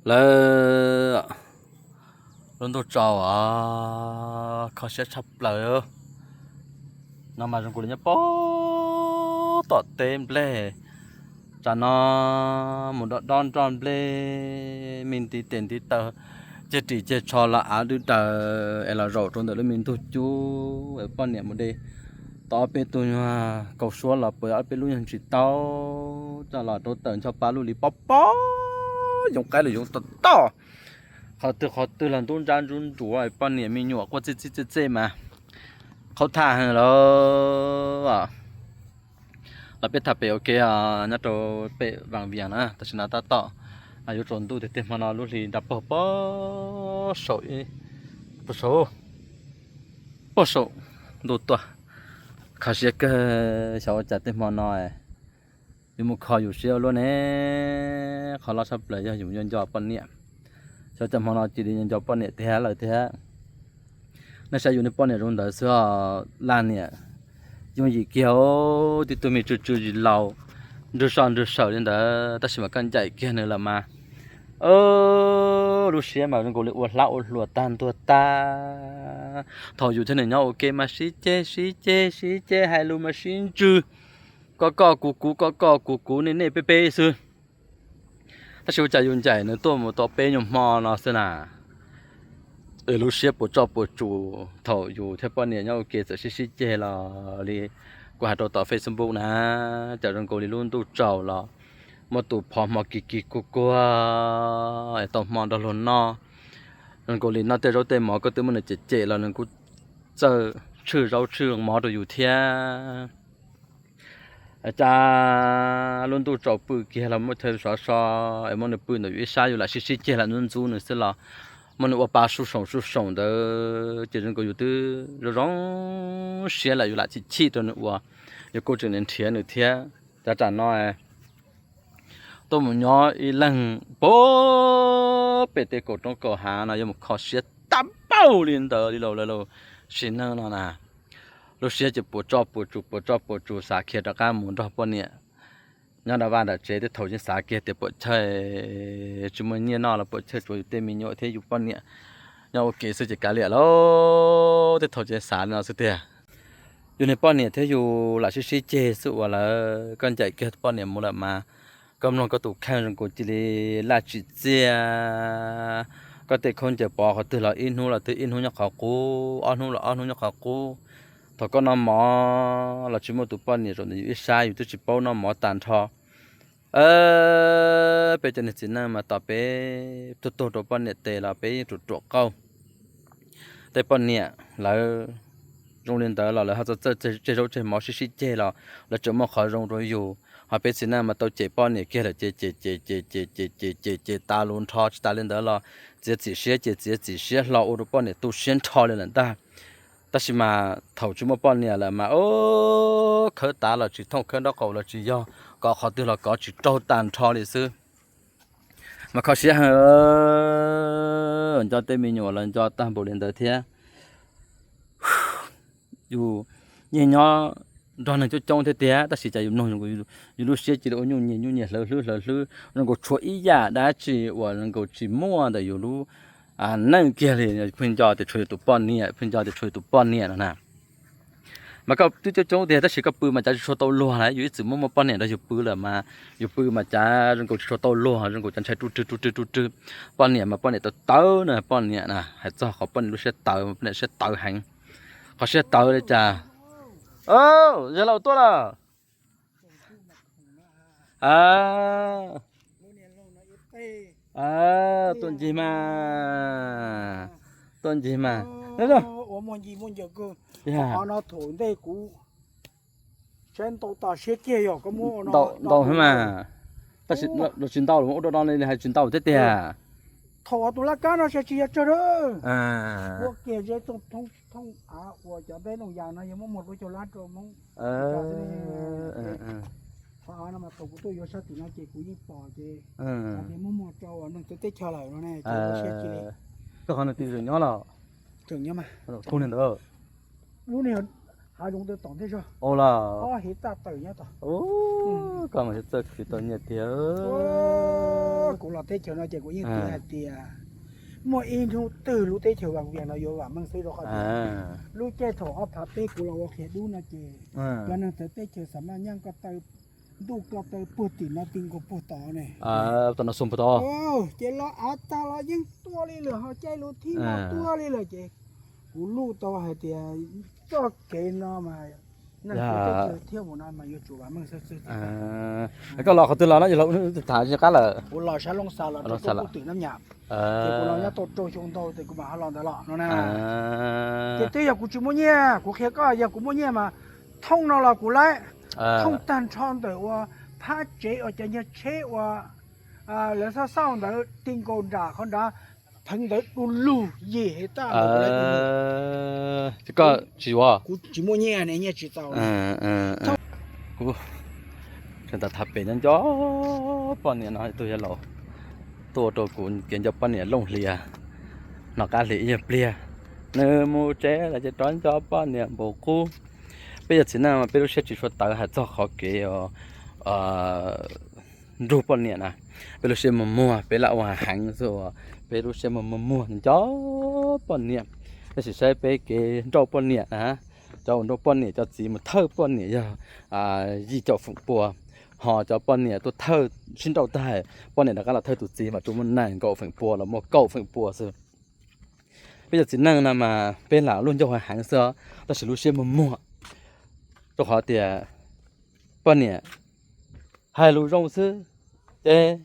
Lawv, lub ntuj tsaus os, kho siab tshaj plaws. No mas zoo nkaus li nyob pog tom teb nplej. Tsam no mus dob dob nroj nplej, me ntiv tes ntiv taw ceg ris ceg tsho los av dwb daws es los zaum rau ntawm lub me ntug cub es poj niam mus de tau ob peb tug nyuag kaus suab los puas ob peb lub nyuag ntsis taub coj los rau tawm ncho pa lub li pob pob yoov qaib los yoov toj toj. Qhov twg qhov twg los ntub ntsab ntub ntsuav, poj niam me nyuam quaj txij txij txej txej mas qhaub thaj heev lawm. Los peb tham pem ua ke nyob rau pem Vaj Vias na, tam sim no tab tom yuav tsaus ntuj tiag tiag, hmo no lub hli nra pog pob saum, pob saum, pob saum ntuj tuaj. Kho siab kawg, xyov ua cas tej hmo no yuav mus kho yus siab ua luaj ne. Qhov loj tshaj plaws yog yus nco nco poj niam. Xyov cas hmo no cia li nco nco poj niam tiag lawm tiag. Nej saib yus niag poj niam zoo ntawd xwb os, laj niam yooj yim kiag, tib tug me tsw tsw zis laus, nrug soj nrug saws li ntawd, tab sis mas koj ncaim kiag nws lawm mas lub siab mas zoo nkaus li ua hlab ua hluas tag ntuag tag. Thaum yus thiab nws nyob ua ke mas sib ceg sib ceg sib ceg, hais lus mas sib ntsws, koj koj kuv kuv koj koj kuv kuv, nej nej peb peb xwb. Tab sis ua cas yus ncaim nws tuaj mus tau peb nyuag hmo no xwb na, es lub siab puas tsoj puas tsus. Thaum yus thiab poj niam nyob ua ke txawm sib sib ceg los li kuv hais rau tom Facebook na, cas zoo nkaus li lub ntuj tsaus los muaj tus phov hmo kis kis kuag kuag es tau hmo nrog luag noj. Zoo nkaus li noj tej zaub tej mov koj twb muab nws cem cem los nws kuj txawj tshwj zaub tshwj mov rau yus thiab. Cas lub ntuj tsaus pw kiag los muab chaw sov so es muab nws pw ntawm yus ib sab, yus lam sib sib ceg lam ntxub ntxub nws xwb los muab nws ua pa sub soom sub soom ntawd ces zoo nkaus yus twb zoo zoo siab lawm, yus lam chim chim rau nws uas yus kuj tseem nrhiav nws thiab. Cas tsam no tuaj mus nyob ib leeg pag pem tej kaum roob kaum hav no yuav mus kho siab tag npaum li ntawd li lauj lawm sim neej no na. Lub siab ces puas tsoj puas tsus puas tsoj puas tsus, xav khiav rov qab mus nrog poj niam nyob nram vaj nram tsev. Tej thaum yeej xav kiag tias puam chawj tsis muaj nyiaj noj los puam chawj tsuav yus tej me nyuam thiab yus poj niam nyob ua ke xwb ces kav liam lauj. Tej thaum ces xav li no xwb tiag. Yus niag poj niam thiab yus lam sib sib ceg xwb uas lawm, koj ncaim kiag poj niam mus lawm mas koj mloog koj tus kheej zoo nkaus cia li laj tsim txiaj. Koj tej khaub ncaws pov qhov twg los ib hnub los twb ib hnub nyob qhov qub, ob hnub los ob hnub nyob qhov qub. Thaum koj noj mov los tsis muaj tus poj niam zaum ntawm yus ib sab, yus twb tsis paub noj mov tag nrho. Peb cov niag txiv neej mas tos peb tuag tuag rau poj niam tes los peb yeej ruam ruam qauj. Tej poj niam lawv zoo li ntawd los lawv ho txawj txawj tseg zaub tseg mov sib sib ceg los lawv tseem muaj qhov zoo rau yus. Ho peb txiv neej mas tau cem poj niam kiag lawm ces cem cem cem cem cem cem cem cem tas lus nrho. Tsis tas li ntawd los txiav txim siab ces txiav txim siab hlo ua rau poj niam tu siab nrho li lawm ntag. Tab sis mas thaum tsis muaj poj niam lawm mas khawb tav los tsis thooj, khawb nraub qaum los tsis yog, kov qhov twg los kov tsis raug tag nrho li xwb. Mas kho siab heev, nco tej me nyuam los nco tag npaum li ntawd thiab. Yus yeej nyob nrog neeg coob coob thiab tiag, tab sis cas yus mloog yus lub siab cia li ua nyuj nyiag nyuj nyiag, hlawv hlwb hlawv hlwb, zoo nkaus tshuav ib yam dab tsi uas zoo nkaus tsis muaj ntawm yus lub neej kiag li. Pheej nco tias tshuav yus tus poj niam, pheej nco tias tshuav yus tus poj niam no na. Mas koj twb coob coob tiag tab sis koj pw mas cav tsis tshua tau luag na. Yus ib txwm muaj muaj poj niam nrog yus pw lawm mas yus pw mas cav zoo nkaus tsis tshua tau luag, zoo nkaus cav ntshai ruj rwg ruj rwg ruj rwg. Poj niam mas poj niam tawv tawv na, poj niam na, hais txog qhov poj niam lub siab tawv, poj niam siab tawv heev. Qhov siab tawv li cas? Yawg laus tuaj lawm. Tuaj ncig mas, tuaj ncig mas. Ntau heev mas. Tab sis tsis ntau los ua rau no li hais tsis ntau thiab tiag. Thaum tus laj kab no sab tsis yog tsawg, ua kiag ze thooj av uas cov ntej nooj yas no yog muab muag rau cov lab rau Hmoob. Qhov av no mas thaum kuv tuaj yuav sab tim no ces kuv yeej pom ces hais tias muab muag rau neeg txawv teb chaws lawm no ne, ces ua siab cia li. Koj qhov no twg tseem nyob los? Tseem nyob mas. Khub ntawd. Lub niag Hav zoov tawm tom ntej zog. Ua los, hev txaj tawm nyob tod. Koj mas txawj khwv tau nyiaj tiag. Kuv los teb chaws no ces kuv yeej tias hais tias muaj ib hnub twg lub teb chaws Vam Vias no yuav vam meej xwb rau qhov tias lub caij thaum ob phav peb kuv los ua qhiav dub no ces cov neeg txawv teb chaws xam maj nyob ko taw, ntuj ko taw puag tim no ti nkaus puag tod ne. Ces los av tag los yeej tuaj li lawm, ho caij lub thib no tuaj li lawm ces kuv luj tau hais tias txoj kev no mas neeg txawv teb chaws thiab mus no mas yuav tsum vam meej xwb xwb. Koj los qhov twg los no, yog los ub tham tsis qab lawm. Kuv los sab Looj Xas los rau Looj Xas twm Nab Nyas, ces kuv los nyob tau rau xyoo ntau ces kuv mam ho los ntawd los no na. Ces twb yog kuv tsis muaj nyiaj, kuv qhia koj, yog kuv muaj nyiaj mas thooj no los kuv lawm, thooj tag nrho ntawm uas phab tsev uas cov nyuag tsheb uas lawv xauj xauj ntawd ti nkaus nram qhov nrad, pheev ntawd du lug yim hev tag. Koj tsis ua, kuv tsis muaj nyiaj ne, nyiaj tsis txaus. Kuv tseem tas tham pem nco nco poj niam no, tus yawg laus tuaj rau kuv kev nco poj niam Looj Hlias, hnov qab hlis ib nyuag pliag, nws mus tsev lawm ces rov nco poj niam npaum qub. Peb yog txiv neej mas peb lub siab tsis tshua tawv hais txog qhov kev nrug poj niam na. Peb lub siab muag muag, peb lam ua heev xwb uas peb lub siab muag muag nco poj niam. Tab sis saib peb kev nrauj poj niam na, cov uas nrauj poj niam cov txiv mus thawj poj niam yog yim caum feem pua, ho cov poj niam tuaj thawj sib nrauj tag, poj niam rov qab los thawj tus txiv mas tsuas muaj nees nkaum feem pua los muaj kaum feem pua xwb. Peb cov txiv neej no mas peb lam luag ncauj heev xwb, tab sis lub siab muag muag, rau qhov tias poj niam hais lus zoo xwb ces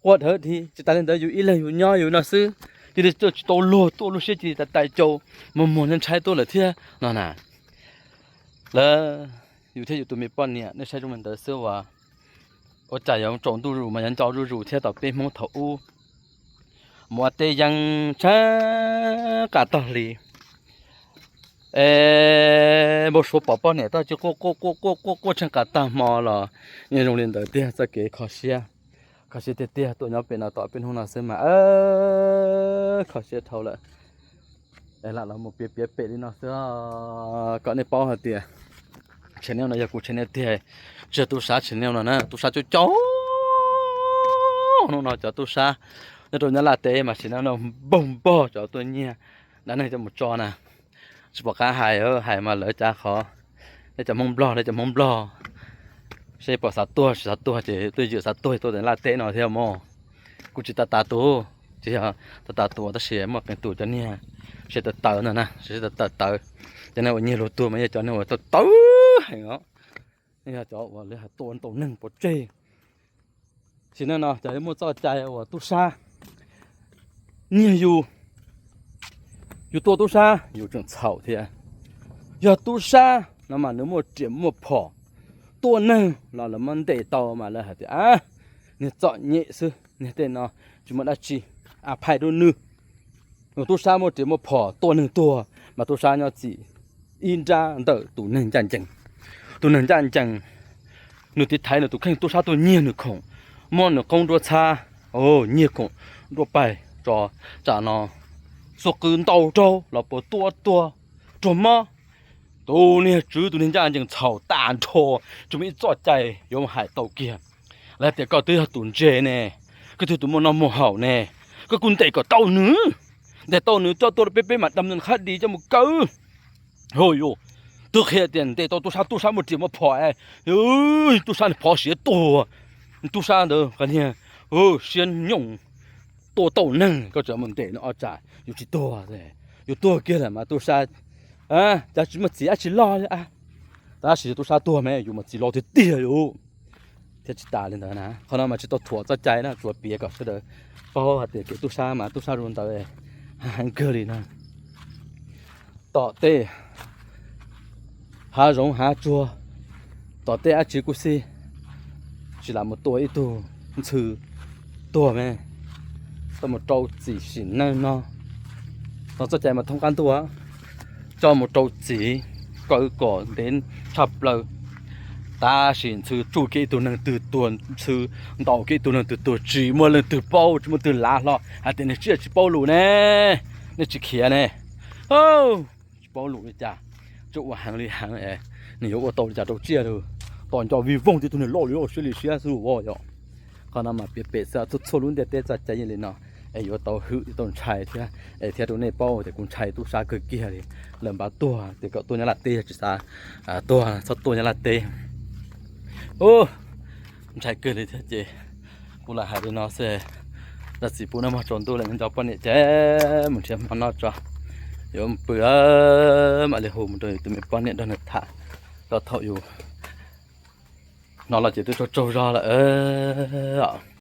quaj dhawv dhi, tsis tas li ntawd yus ib leeg yus nyob yus no xwb, cia li tsis tau luag tuaj, lub siab cia li tais tais caus, muag muag ntshai tuaj lawm thiab no na. Lawv, yus thiab yus tus me poj niam nej saib zoo li ntawd xwb uas ua cas yuav tsaus ntuj zus mas yuav nco zuj zus thiab. Tom peb Hmoob thaum ub mus ua teb yeeb tsheej qas tag hli, es npau suav pom poj niam tau cia quaj quaj quaj quaj quaj quaj tsheej qas tag hmo los yeej zoo li ntawd tiag. Txoj kev kho siab, kho siab tiag tiag. Tuaj nyob pem no tom peb hnub no xwb mas kho siab dhau lawm. Es lam los mus piav piav pem li no xwb kom nej paub hais tias channel no yog kuv channel tiag, tsis yog tub sab channel no na. Tub sab coob coob, hnub no cov tub sab nyob rau Nyab Laj teb mas channel no npog npog cov tuaj nyiag dab neeg coj mus tso na. Tsis pom qab hais, hais mas lawv cas qhov, nej cov Hmoob Nplog, nej cov Hmoob Nplog seb puas xav tuag tsis xav tuag ces tuaj ywm xav tuag tuaj Nyab Laj teb no thiab mog. Kuv tsis tas tas tus, tsis yog tas tas tus tab sis muaj qee tus cov niag seb tawv tawv no na, seb tawv tawv, cov neeg uas nyiag luag tuag mas yog cov neeg uas tawv tawv heev os. Yog cov uas lawv hais tua ntau neeg pov tseg. Sim neej no cov muaj txoj cai uas tub sab nyiag yus, yus tua tub sab yus tseem txhaum thiab. Yog tub sab no mas nws muaj riam muaj phom, tua neeg los lawv muab ntes tau mas lawv hais tias niag txom nyem xwb, niag tej no tsis muaj dab tsi, a phaij rau nws. Tub sab muaj riam muaj phom tua neeg tuag mas tub sab nyob txim ib nrab ntawm tus neeg ncaj ncees. Tus neeg ncaj ncees nws tiv thaiv nws tus kheej, tub sab tuaj nyiag nws khoom, muab nws qoob nruab txhab, nyiag khoom nruab paig tso, tsam no xuab qw ntau rau los puas tua tuag raug mob. Tus niag tswv tus niag ncaj ncees txhaum tag nrho, tsis muaj ib txoj cai yuav hais tau kiag. Lawv tias koj twb yog tus ntse ne, koj twb tus muaj noj muaj haus ne, koj kuj ntes kom tau nws, ntes tau nws coj tuaj rau peb, peb mam dam nws qhab dis coj mus kaw. Ho yus twb qhia tias ntes tau tub sab, tub sab muaj riam muaj phom, tub sab nws phov siav tuag, tub sab ntawd qhov niag siab nyooj tua tau neeg, koj tseem mus ntes nws ob tsam yus tsis tuag. Yus tuag kiag lawm mas tub sab cas tsis muaj txiv dab tsi loj li. Tab sis yog tub sab tuag mas yus muaj txiv loj tiag tiag yus. Thiab tsis tas li ntawd na, qhov no mas tsis tau thuam txoj cai na, tsuas piav kom sawv daws paub hais tias kev tub sab mas tub sab zoo ntawd heev kawg li na. Tom tej hav zoov hav tsuag, tom tej dab tsi kuj xij, tsis lam mus tua ib tug ntxhw tuag me, tau mus rau txim sim neej no. Txoj cai mas thoob qab ntuj, coj mus rau txim, kaw kom ntev tshaj plaws. Tab sis ntxhw tsuj kiag ib tug neeg twg tuag, ntxhw ntaus kiag ib tug neeg twg tuag, tsis muaj leej twg paub, tsis muaj twg lav hlo hais tias nws tsiaj tsis paub lus ne, nej tsis khiav ne. Tsis paub lus li cas. tsuas ua heev li heev es nws yuav ua tau li cas rau tsiaj lawm. Tom nco vij voog tib tug niag loj li loj siab li siab xwb vos yom. Qhov no mas piav pem xwb, txhua txhua lub ntiaj teb txoj cai yeej li no, es yuav tau hwm tau ntshai thiab, es thiab rau nej paub tias kuv ntshai tub sab kawg kiag li. Lawv npaj tuag tias kom tuaj Nyab Laj teb, yog tsis xav tuag txhob tuaj Nyab Laj teb. Ub, ntshai kawg li thiab ces kuv lam hais li no xwb. Zaj txiv pub noj mov tsaus ntuj lawm, nco poj niam ces mus nrhiav hmo noj tso. Yuav mus pw, mam li hu mus rau yus tus me poj niam nrog nws tham, rau thaum yus hnov los ces twb tsaug tsaug zog lawm os.